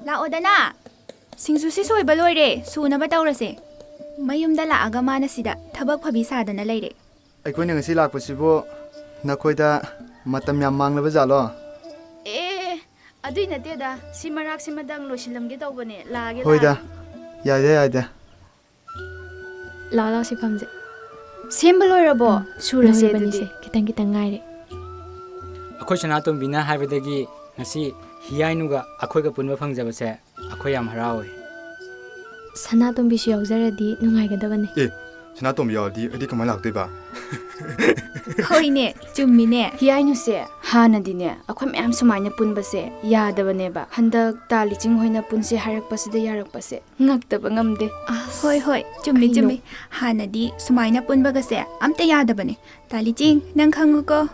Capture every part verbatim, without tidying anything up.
ꯂꯥꯛꯑꯣꯗꯅ꯫ ꯁꯤꯡꯖꯨꯁꯤ ꯁꯣꯏꯕ ꯂꯣꯏꯔꯦ, ꯁꯨꯅꯕ ꯇꯧꯔꯁꯦ꯫ ꯃꯌꯨꯝꯗ ꯂꯥꯛꯑꯒ ꯃꯥꯅ ꯁꯤꯗ ꯊꯕꯛ ꯐꯕꯤ ꯁꯥꯗꯅ ꯂꯩꯔꯦ꯫ ꯑꯩꯈꯣꯏꯅ ꯉꯁꯤ ꯂꯥꯛꯄꯁꯤꯕꯨ ꯅꯈꯣꯏꯗ ꯃꯇꯝ ꯌꯥꯝ ꯃꯥꯡꯂꯕ ꯖꯥꯠꯂꯣ? ꯑꯦ, ꯑꯗꯨꯏ ꯅꯠꯇꯦꯗ꯫ ꯁꯤ ꯃꯔꯥꯛꯁꯤꯃꯗꯪ ꯂꯣꯏꯁꯤꯜꯂꯝꯒꯦ ꯇꯧꯕꯅꯦ꯫ ꯂꯥꯛꯑꯒꯦ, ꯍꯣꯏꯗ, ꯂꯥꯛꯑꯒꯦ꯫ ꯌꯥꯏꯗ, ꯌꯥꯏꯗ꯫ ꯂꯥꯛꯑꯣ, ꯂꯥꯛꯑꯣ, ꯁꯤ ꯐꯝꯁꯦ꯫ ꯁꯦꯝꯕ ꯂꯣꯏꯔꯕꯣ? ꯎꯝ, ꯁꯨꯔꯁꯦ ꯂꯣꯏꯔꯕꯅꯤꯁꯦ, ꯑꯗꯨꯗꯤ꯫ ꯈꯤꯇꯪ ꯈꯤꯇꯪ ꯉꯥꯏꯔꯦ꯫ ꯑꯩꯈꯣꯏ ꯁꯅꯥꯇꯣꯝꯕꯤꯅ ꯍꯥꯏꯕꯗꯒꯤ ꯉꯁꯤ ꯍꯤꯌꯥꯏꯅꯨꯒ ꯑꯩꯈꯣꯏꯒ ꯄꯨꯟꯕ ꯐꯪꯖꯕꯁꯦ ꯑꯩꯈꯣꯏ ꯌꯥꯝ ꯍꯔꯥꯎꯋꯦ꯫ ꯁꯅꯥꯇꯣꯝꯕꯤꯁꯨ ꯌꯥꯎꯖꯔꯗꯤ ꯅꯨꯡꯉꯥꯏꯒꯗꯕꯅꯦ꯫ ꯑꯦ, ꯁꯅꯥꯇꯣꯝꯕꯤ ꯌꯥꯎꯔꯗꯤ ꯑꯩꯗꯤ ꯀꯃꯥꯏꯅ ꯂꯥꯛꯇꯣꯏꯕ? ꯍꯣꯏꯅꯦ, ꯆꯨꯝꯃꯤꯅꯦ꯫ ꯍꯤꯌꯥꯏꯅꯨꯁꯦ, ꯍꯥꯟꯅꯗꯤꯅꯦ ꯑꯩꯈꯣꯏ ꯃꯌꯥꯝ ꯁꯨꯃꯥꯏꯅ ꯄꯨꯟꯕꯁꯦ ꯌꯥꯗꯕꯅꯦꯕ꯫ ꯍꯟꯗꯛ ꯇꯥ ꯂꯤꯆꯤꯡ ꯍꯣꯏꯅ ꯄꯨꯟꯁꯦ ꯍꯥꯏꯔꯛꯄꯁꯤꯗ ꯌꯥꯔꯛꯄꯁꯦ꯫ ꯉꯛꯇꯕ ꯉꯝꯗꯦ꯫ ꯑꯁ, ꯍꯣꯏ, ꯍꯣꯏ, ꯆꯨꯝꯃꯤ, ꯀꯩꯅꯣ? ꯆꯨꯝꯃꯤ꯫ ꯍꯥꯟꯅꯗꯤ ꯁꯨꯃꯥꯏꯅ ꯄꯨꯟꯕꯒꯁꯦ ꯑꯝꯇ ꯌꯥꯗꯕꯅꯦ꯫ ꯇꯥ ꯂꯤꯆꯤꯡ, ꯅꯪ ꯈꯪꯉꯨꯀꯣ꯫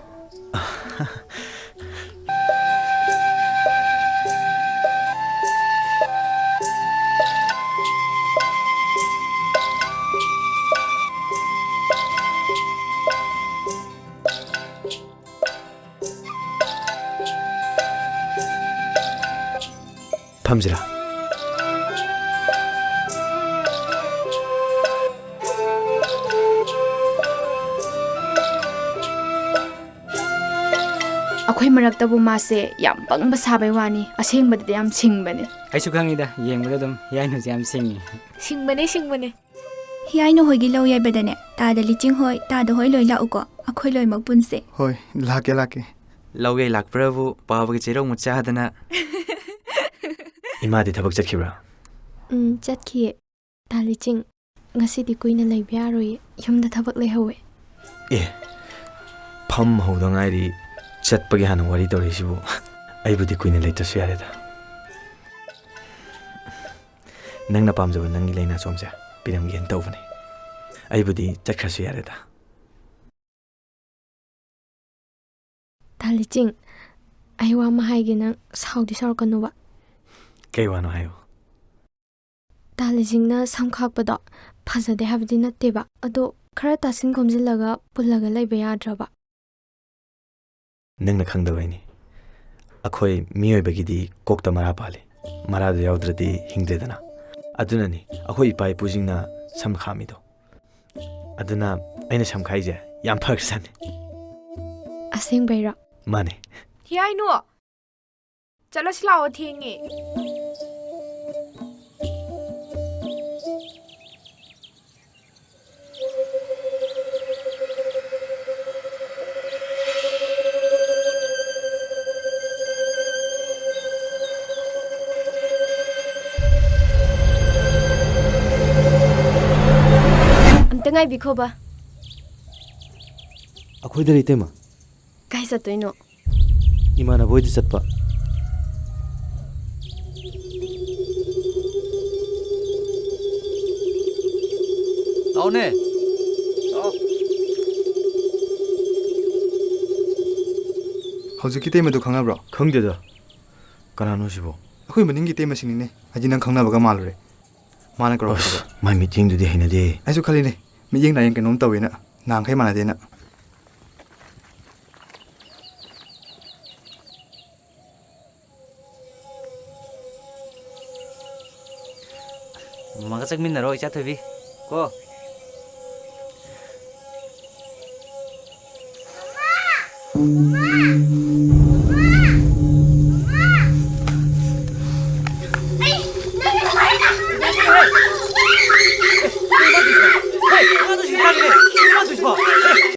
ꯐꯝꯁꯤꯔꯥ? ꯑꯩꯈꯣꯏ ꯃꯔꯛꯇꯕꯨ ꯃꯥꯁꯦ ꯌꯥꯝ ꯄꯪꯕ ꯁꯥꯕꯩ ꯋꯥꯅꯤ, ꯑꯁꯦꯡꯕꯗꯗꯤ ꯌꯥꯝ ꯁꯤꯡꯕꯅꯦ꯫ ꯑꯩꯁꯨ ꯈꯪꯉꯤꯗ, ꯌꯦꯡꯕꯗ ꯑꯗꯨꯝ ꯍꯤꯌꯥꯏꯅꯨꯁꯦ ꯌꯥꯝ ꯁꯤꯡꯉꯤ꯫ ꯁꯤꯡꯕꯅꯦ, ꯁꯤꯡꯕꯅꯦ꯫ ꯍꯤꯌꯥꯏꯅꯨ ꯍꯣꯏꯒꯤ ꯂꯧ ꯌꯩꯕꯗꯅꯦ, ꯇꯥꯗ ꯂꯤꯆꯤꯡ ꯍꯣꯏ, ꯇꯥꯗ ꯍꯣꯏ ꯂꯣꯏ ꯂꯥꯛꯎꯀꯣ, ꯑꯩꯈꯣꯏ ꯂꯣꯏꯃꯛ ꯄꯨꯟꯁꯦ꯫ ꯍꯣꯏ, ꯂꯥꯛꯀꯦ, ꯂꯥꯛꯀꯦ꯫ ꯂꯧ ꯌꯩ ꯂꯥꯛꯄ꯭ꯔꯕꯨ ꯄꯥꯕꯒꯤ ꯆꯦꯔꯧ ꯃꯨꯠ ꯆꯥꯗꯅ꯫ ꯏꯃꯥꯗꯤ ꯊꯕꯛ ꯆꯠꯈꯤꯕ꯭ꯔꯥ? ꯎꯝ, ꯆꯠꯈꯤꯌꯦ꯫ ꯇꯥ ꯂꯤꯆꯤꯡ, ꯉꯁꯤꯗꯤ ꯀꯨꯏꯅ ꯂꯩꯕ ꯌꯥꯔꯣꯏꯌꯦ, ꯌꯨꯝꯗ ꯊꯕꯛ ꯂꯩꯍꯧꯋꯦ꯫ ꯑꯦ, ꯐꯝ ꯍꯧꯗ ꯉꯥꯏꯔꯤ, ꯆꯠꯄꯒꯤ ꯍꯥꯟꯅ ꯋꯥꯔꯤ ꯇꯧꯔꯛꯏꯁꯤꯕꯨ꯫ ꯑꯩꯕꯨꯗꯤ ꯀꯨꯏꯅ ꯂꯩꯇ꯭ꯔꯁꯨ ꯌꯥꯔꯦꯗ꯫ ꯅꯪꯅ ꯄꯥꯝꯖꯕ ꯅꯪꯒꯤ ꯂꯩꯅꯥꯆꯣꯝꯁꯦ ꯄꯤꯔꯝꯒꯦꯅ ꯇꯧꯕꯅꯦ꯫ ꯑꯩꯕꯨꯗꯤ ꯆꯠꯈ꯭ꯔꯁꯨ ꯌꯥꯔꯦꯗ꯫ ꯇꯥ ꯂꯤꯆꯤꯡ, ꯑꯩ ꯋꯥ ꯑꯃ ꯍꯥꯏꯒꯦ, ꯅꯪ ꯁꯥꯎꯗꯤ ꯁꯥꯎꯔꯛꯀꯅꯨꯕ꯫ ꯀꯩ ꯋꯥꯅꯣ ꯍꯥꯏꯌꯨ꯫ ꯇꯥ ꯂꯤꯆꯤꯡꯅ ꯁꯝ ꯈꯥꯛꯄꯗꯣ ꯐꯖꯗꯦ ꯍꯥꯏꯕꯗꯤ ꯅꯠꯇꯦꯕ, ꯑꯗꯣ ꯈꯔ ꯇꯥꯁꯤꯟ ꯈꯣꯝꯖꯤꯜꯂꯒ ꯄꯨꯜꯂꯒ ꯂꯩꯕ ꯌꯥꯗ꯭ꯔꯕ? ꯅꯪꯅ ꯈꯪꯗꯕꯩꯅꯤ꯫ ꯑꯩꯈꯣꯏ ꯃꯤꯑꯣꯏꯕꯒꯤꯗꯤ ꯀꯣꯛꯇ ꯃꯔꯥ ꯄꯥꯜꯂꯤ꯫ ꯃꯔꯥꯗꯨ ꯌꯥꯎꯗ꯭ꯔꯗꯤ ꯍꯤꯡꯗ꯭ꯔꯦꯗꯅ꯫ ꯑꯗꯨꯅꯅꯤ ꯑꯩꯈꯣꯏ ꯏꯄꯥ ꯏꯄꯨꯁꯤꯡꯅ ꯁꯝ ꯈꯥꯝꯃꯤꯗꯣ꯫ ꯑꯗꯨꯅ ꯑꯩꯅ ꯁꯝ ꯈꯥꯛꯏꯁꯦ ꯌꯥꯝ ꯐꯈ꯭ꯔꯖꯥꯠꯅꯤ꯫ ꯑꯁꯦꯡꯕꯩꯔꯣ? ꯃꯥꯅꯦ꯫ ꯊꯤꯌꯥꯏꯅꯨ! ꯆꯠꯂꯁꯤ ꯂꯥꯛꯑꯣ, ꯊꯦꯡꯉꯦ꯫ ꯑꯝꯇ ꯉꯥꯏꯕꯤꯈꯣꯕ꯫ ꯑꯩꯈꯣꯏꯗꯔ, ꯏꯇꯩꯃ? ꯀꯥꯏ ꯆꯠꯇꯣꯏꯅꯣ? ꯏꯃꯥꯟꯅꯕ ꯍꯣꯏꯗ ꯆꯠꯄ꯫ ꯂꯥꯛꯑꯣꯅꯦ꯫ ꯂꯥꯛꯑꯣ꯫ ꯍꯧꯖꯤꯛꯀꯤ ꯏꯇꯩꯃꯗꯨ ꯈꯪꯅꯕ꯭ꯔꯣ? ꯈꯪꯗꯦꯗ꯫ ꯀꯅꯥꯅꯣ ꯁꯤꯕꯣ? ꯑꯩꯈꯣꯏ ꯃꯅꯤꯡꯒꯤ ꯏꯇꯩꯃꯁꯤꯡꯅꯤꯅꯦ꯫ ꯑꯩꯗꯤ ꯅꯪ ꯈꯪꯅꯕꯒ ꯃꯥꯜꯂꯨꯔꯦ꯫ ꯃꯥꯅ ꯀꯧꯔꯛꯄꯗꯨꯗ꯫ ꯑꯁ, ꯃꯥꯏ ꯃꯤꯠꯌꯦꯡꯗꯨꯗꯤ ꯍꯩꯅꯗꯦ꯫ ꯑꯩꯁꯨ ꯈꯜꯂꯤꯅꯦ, ꯃꯤꯠꯌꯦꯡ ꯅꯥꯌꯦꯡ ꯀꯩꯅꯣꯝ ꯇꯧꯋꯦꯅ, ꯅꯍꯥꯟꯈꯩ ꯃꯥꯟꯅꯗꯦꯅ꯫ ꯃꯃꯥꯒ ꯆꯠꯃꯤꯟꯅꯔꯣ, ꯏꯆꯥ ꯊꯣꯏꯕꯤ꯫ ꯀꯣ꯫